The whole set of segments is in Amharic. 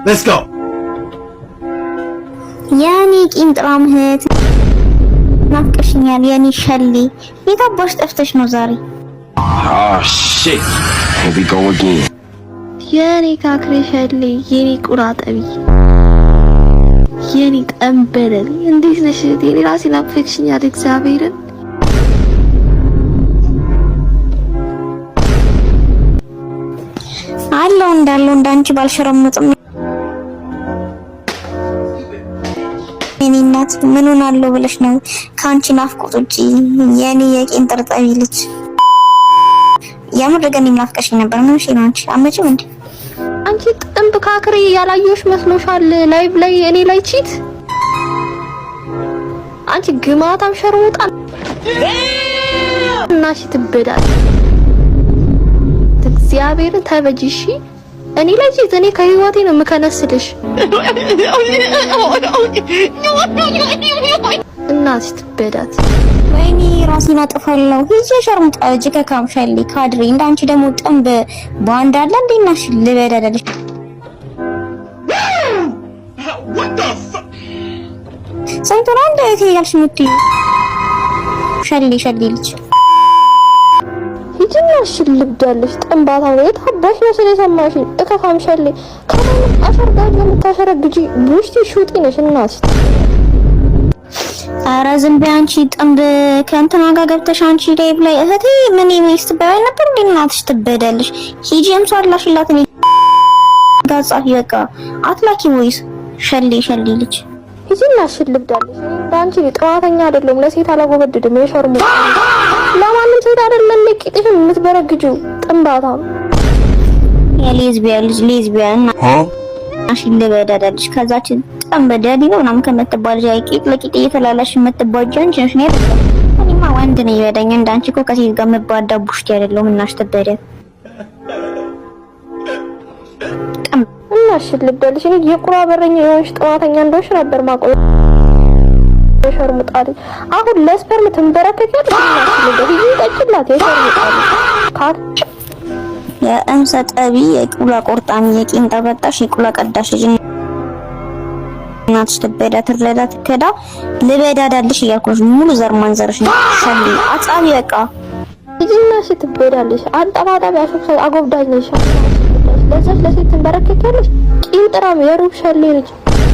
Let's go. የኔ ቂንጥራም እህት ናፍቀሽኛል። የኔ ሸሌ የት አባሽ ጠፍተሽ ነው ዛሬ? Oh shit. Here we go again. የኔ ካክሬ ሸሌ፣ የኔ ቁራጠቢ፣ የኔ ጠንበለል እንዴት ነሽ እህቴ? እኔ ራሴ ናፍቀሽኛል። እግዚአብሔርን አለው እንዳለው እንዳንቺ ባልሸረሙጥም የኔ እናት ምን ሆናለሁ ብለሽ ነው ከአንቺ ናፍቆት ውጪ የኔ የቂንጥር ጠቢ ልጅ። የምር ግን እኔም ናፍቀሽኝ ነበር። ምን እሺ ነው አንቺ አመጪም እንዴ? አንቺ ጥንብ ካክሬ ያላየሁሽ መስሎሻል? live ላይ እኔ ላይ cheat አንቺ ግማታም ሸርሙጣ እናሽ ትበዳል። እግዚአብሔርን ተበጂ እሺ። እኔ ላይ cheat እኔ ከህይወቴ ነው የምከነስልሽ። እናትሽ ትበዳት። ወይኔ ራሴን አጠፋለሁ። ሂጂ ሸርሙጣ እጅ ከካምሻሊ ካድሬ እንዳንቺ ደግሞ ጥንብ ባንድ አለ እንዴ? እናሽ ልበዳዳለሽ። ስንቱን አንድ እህቴ እያልሽ የምትይው ሸሌ ሸሌ ልጅ ሂጂና እሺ ልብዳለሽ። ጥንባታ ነው የት አባሽ ነው ስለሰማሽኝ? እከካም ሸሌ ከማንም አሸርጋጅ የምታሸረግጂ ቡሽቲ ሹጢ ነሽ እናትሽ። ኧረ ዝም በይ አንቺ ጥንብ ከእንትና ጋር ገብተሽ አንቺ ላይቭ ላይ እህቴ ምን ሚስት ባይ ነበር እንዴ? እናትሽ ትበዳለሽ። ሂጂ እምሷ አላሽላት እኔ ጋር ጻፊ በቃ አትላኪ ወይስ ሸሌ ሸሌ ልጅ ሂጂና እሺ ልብዳለሽ። እኔ እንዳንቺ ጥማተኛ አይደለሁም። ለሴት አላጎበድድም። የሸርሙ ለማንም ሴት አይደለም ቂጥሽን የምትበረግጂው ጥንባታም የሌዝቢያን ልጅ ሌዝቢያን እናትሽ ልበዳዳለሽ። ከዛች ጥንብ ደዲ ነው ምናምን ከምትባል ልጅ ቂጥ ለቂጥ እየተላላሽ የምትባጅ አንቺ ነሽ። እኔ አይደለሁም። እኔማ ወንድ ነኝ ይበዳኝ። እንዳንቺ እኮ ከሴት ጋር የምባዳ ቡሽቲ አይደለሁም። እናትሽ ትበዳል። እናትሽ ልብዳለሽ። እኔ የቁራ በረኛ የሆንሽ ጥማተኛ እንደሆንሽ ነበር ማቆ የሸርሙጣ ልጅ አሁን ለ sperm ትንበረከኪያለሽ። እናትሽ ልብዳለሽ። ሂጂ ጠጪላት የሸርሙጣ ልጅ ካክ የእምሰ ጠቢ የቁላ ቆርጣሚ የቂንጣ በጣሽ የቁላ ቀዳሽ ልጅ እናትሽ ትበዳ ትረዳ ትከዳ ልበዳዳልሽ እያልኩሽ ሙሉ ዘር ማንዘርሽ ነው። ሸሊ አጻቢ በቃ ሂጂና እሺ ትበዳለሽ። አንጠባጣቢ አሾክሳ አጎብዳጅ ነሽ። ለዛች ለሴት ትንበረከኪያለሽ። ቂንጥራም የሩብ ሸሌ ልጅ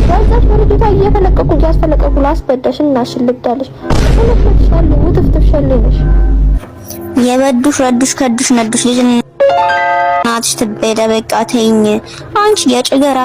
በዛች በልጅቷ እየፈለቀቁ እያስፈለቀቁ ላስበዳሽ። እናትሽ ልብዳለሽ። ሁለት ሸሌ ውትፍትፍ ሸሌ ነሽ። የበዱሽ ረዱሽ ከዱሽ ነዱሽ ልጅ እናትሽ ትበዳ በቃ ተይኝ አንቺ የጭገራ